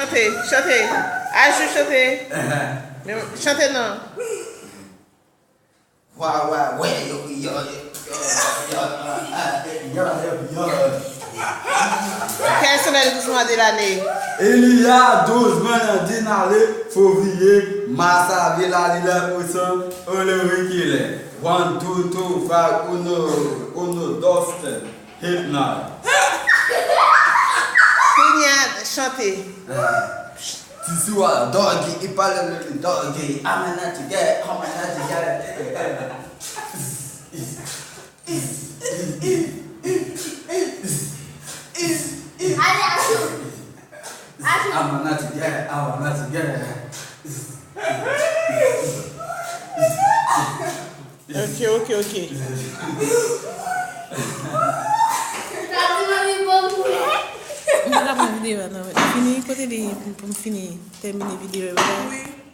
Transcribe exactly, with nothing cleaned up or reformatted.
Chante, chante. Ajou chante. Men, chante non. Wa, wa, wè, yo, yo, yo, yo, yo, yo, yo, yo. Quelle semaine douze mois de l'année? Il y a douze mois de l'année, février, mars, avril, avril, avril, on le reculer. One, two, two, five, uno, uno, dos, tres, hit nine. Kounye a, chante. Ti sou a doggy, il parle le doggy. I'm a naughty girl, I'm a naughty girl. Ale, Achou! Achou! I'm a naughty girl, I'm a naughty girl. Ok, ok, ok. Sa di mwen li bon pou li. M pa ka pran videyo a non. Fini kote li pou m fini tèmine videyo a. Wi.